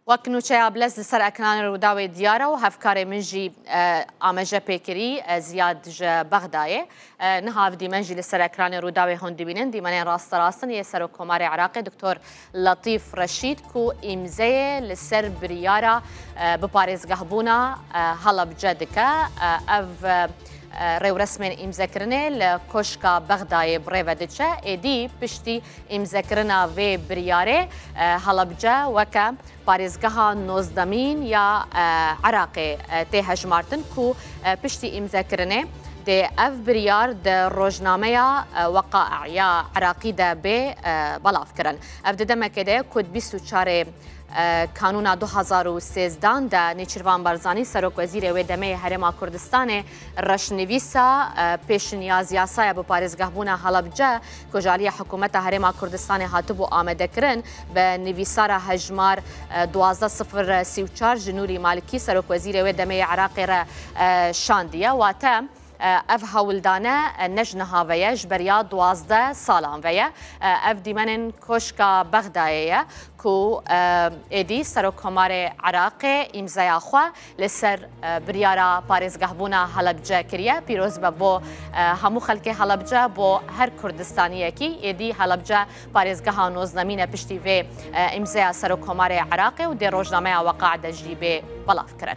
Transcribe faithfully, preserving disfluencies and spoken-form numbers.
Wek nûçeya Bilez li ser ekranê Rûdawê diyar e û hevkarê min jî, e, amaje pê kirî, e, Ziyad ji Bexdayê. E, niha ev dîmen jî li ser ekranê Rûdawê hûn dibînin. Dîmenên rasterast in yê Serokkomarê Iraqê Doktor Letîf Reşîd ku îmzeyê li ser biryara, e, biparêzgehbûna, e, Helebce dike. E, ev, e, rêwresmên îmzekirinê li Koşka Bexdayê bi rê ve diçe. Êdî piştî îmzekirina vê biryarê, e, Helebce weke parêzgeha nozdemîn ya, e, Iraqê, e, tê hejmartin ku, e, piştî îmzekirinê dê ev biryar di rojnameya, e, Weqa'i ya Iraqî de bê, e, belavkirin. Ev di demekê de ye ku di bîst û çarê, e, Kanûna du hezar û sêzdehan de Nêçîrvan Barzanî, Serokwezîrê wê demê yê Herêma Kurdistanê, reşnivîsa, e, pêşinyaz yasaya biparêzgehbûna Helebce ku ji aliyê hikûmeta Herêma Kurdistanê hatibû amadekirin, bi nivîsara hejmar, e, duwazdeh sifir sî û çar ji Nûrî Malikî, Serokwezîrê wê demê yê Iraqê re, e, şandiye. Wate, e, ev hewldane, e, ne ji niha ve ye, ji beriya duwazdeh salan ve ye. E, ev dîmenên Koşka Bexdayê ye ku, e, êdî Serokkomarê Iraqê îmzeya xwe li ser, e, biryara parêzgehbûna Helebce kiriye. Pîroz be bo, e, hemû xelkê Helebce, bo her Kurdistaniyekî. Êdî Helebce parêzgeha nozdemîn e piştî vê, e, îmzeya Serokkomarê Iraqê û dê rojnameya Weqa de jî bê belavkirin.